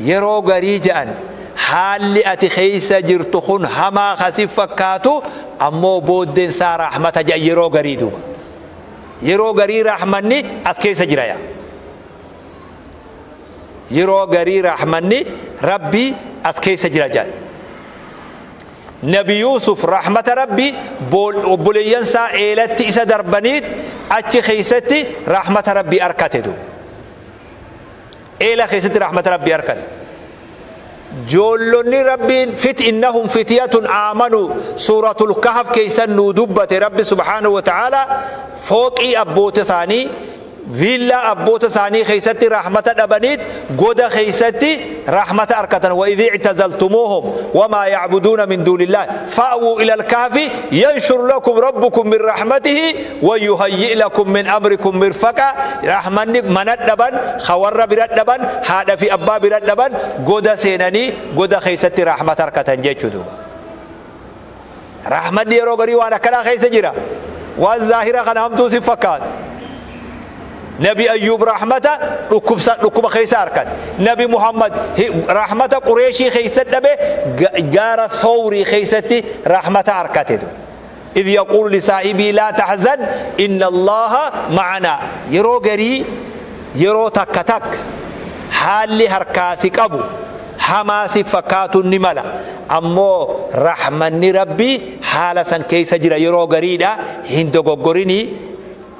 Yeroo garii ja'an haalli ati keessa jirtu kun hamaa kasi fakkaatu, ammoo booddeen isaa rahmata jedhan yeroo garii duuba. Yeroo garii rahmanni as keessa jira yaa. Yeroo garii rahmanni Rabbii as keessa jira jedhan. Nabi Yuusuf rahmata Rabbi obboleeyyan isaa eelatti isa darbaniit achi keessatti rahmata Rabbii arkate duuba. Eela keessatti rahmata Rabbii arkate. Joollonni Rabbiin fit innahum fityatun aamanu suuratul Kahf keessan nuu dubbate Rabbi subhaanahu wa ta'ala, fooqii abboota isaanii, viillaa abboota isaanii keessatti rahmata dhabaniit goda keessatti rahmata arkatan. وإذ اعتزلتموهم وما يعبدون من دون الله فأووا إلى الكهف ينشر لكم ربكم من رحمته ويهيئ لكم من أمركم مرفقا. Rahmanni mana dhaban, warra bira dhaban, haadha fi abbaa bira dhaban, goda seenanii goda keessatti rahmata arkatan jechuudha. Rahmanni yeroo garii waan akkanaa keessa jira. Waan zaahira kana hamtuu si fakkaatu. Nabi Ayyub rahmata dhukkubsa dhukkuba keessa arkan. Nabi Muhammad rahmata Qureeshii keessa dhabe, gaara Thawrii keessatti rahmata arkate. إذ يقول لصاحبه لا تحزن إن الله معنا. Yeroo garii, yeroo takka takka haalli harkaasi qabu hamaa si fakkaatu ni mala, ammoo rahmanni Rabbii haala san keessa jira yeroo gariidha. Hin dogoggorinii,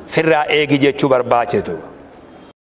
firraa eegi jechuu barbaachisu.